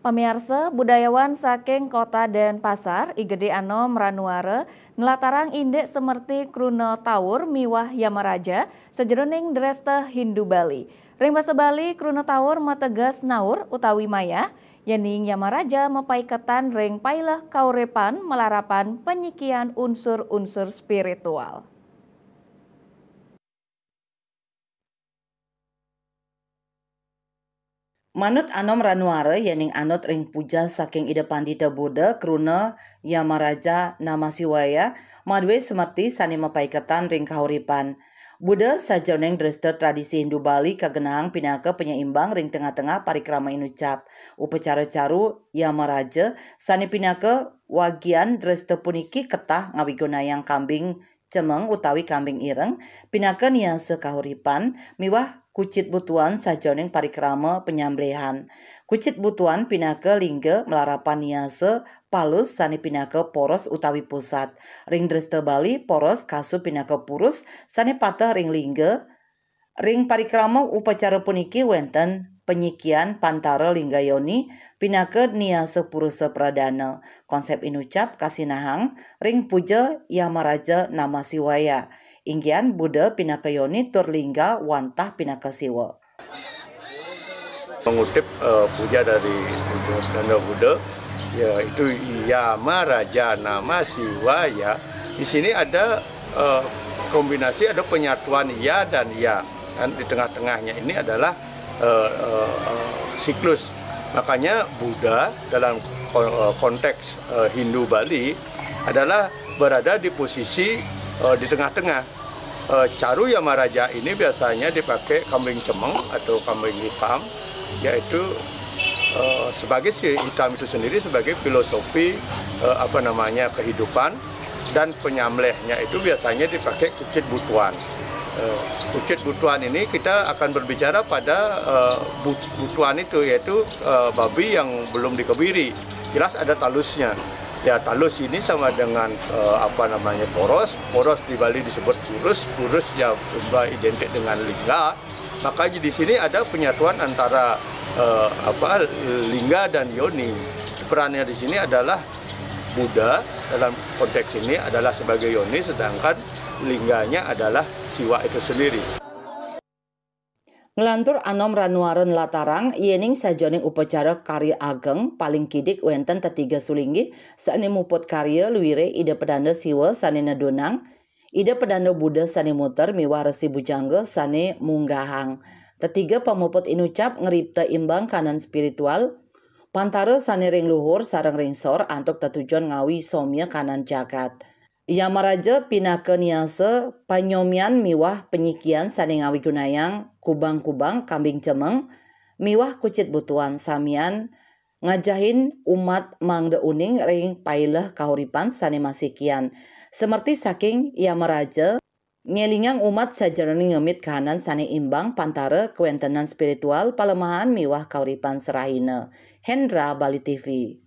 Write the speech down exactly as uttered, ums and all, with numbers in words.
Pamiarsa, budayawan saking Kota Denpasar, I Gede Anom Ranuara, nlatarang indik semerti kruna tawur miwah Yamaraja sajeroning dresta Hindu Bali. Ring basa Bali, kruna tawur mateges naur utawi mayah, yening Yamaraja mapaiketan ring paileh kauripan malarapan penyikian unsur-unsur spiritual. Manut Anom Ranuara, yening anut ring puja saking Ida Pandita Buddha, kruna Yamaraja Namasiwaya, madue semerti sane mapaiketan ring kauripan. Buddha sajeroning dresta tradisi Hindu Bali kagenahang pinaka penyeimbang ring tengah-tengah parikrama inucap. Upacara caru Yamaraja sane pinaka wagian dresta puniki ketah ngawigunayang kambing cemeng utawi kambing ireng pinaka niasa kahuripan miwah kucit butuan sajeroning parikrama penyambelihan. Kucit butuan pinaka lingga malarapan niasa palus sane pinaka poros utawi pusat. Ring dresta Bali, poros kasub pinaka purus sane pateh ring lingga. Ring parikrama upacara puniki wenten penyikian pantara lingga yoni pinaka niasa purusa pradana. Konsep inucap kasinahang ring puja Yamaraja Namasiwaya. Inggian Buddha pinaka yoni tur lingga wantah pinaka Siwa. Mengutip eh, puja dari Nanda Buddha, yaitu Yama Raja Nama Siwa Ya. Di sini ada eh, kombinasi, ada penyatuan ya dan ya, kan di tengah-tengahnya ini adalah eh, eh, eh, siklus. Makanya Buddha dalam ko- eh, konteks eh, Hindu Bali adalah berada di posisi eh, di tengah-tengah. Eh, caru Yamaraja ini biasanya dipakai kambing cemeng atau kambing hitam, yaitu eh, sebagai si hitam itu sendiri sebagai filosofi eh, apa namanya kehidupan, dan penyamlehnya itu biasanya dipakai kucit butuan. Eh, kucit butuan ini kita akan berbicara pada eh, but- butuan itu, yaitu eh, babi yang belum dikebiri. Jelas ada talusnya. Ya, talus ini sama dengan eh, apa namanya, poros. Poros di Bali disebut purus. Purus ya sudah identik dengan lingga. Makanya di sini ada penyatuan antara eh, apa, lingga dan yoni. Perannya di sini adalah Buddha dalam konteks ini adalah sebagai yoni, sedangkan lingganya adalah Siwa itu sendiri. Nglantur Anom Ranuara nlatarang, yening sajeroning upacara karya ageng, paling kidik wenten tetiga sulinggih sane muput karya luire Ida Pedanda Siwa sane nedunang, Ida Pedanda Buddha sane muter miwah Resi Bujangga sane munggahang. Tetiga pamuput inucap ngripta imbang kanan spiritual, pantara sane ring luhur sareng ring sor antuk tetujon ngawi somya kanan jagat. Yamaraja pinaka niasa panyomian miwah penyikian sane ngawigunayang kubang-kubang kambing cemeng miwah kucit butuan samian ngajahin umat mangda uning ring paileh kahuripan sane masikian. Semerti saking Yamaraja ngelingang umat sajeroning ngemit kahanan sane imbang pantara kawentenan spiritual, palemahan miwah kahuripan serahina. Hendra, Bali T V.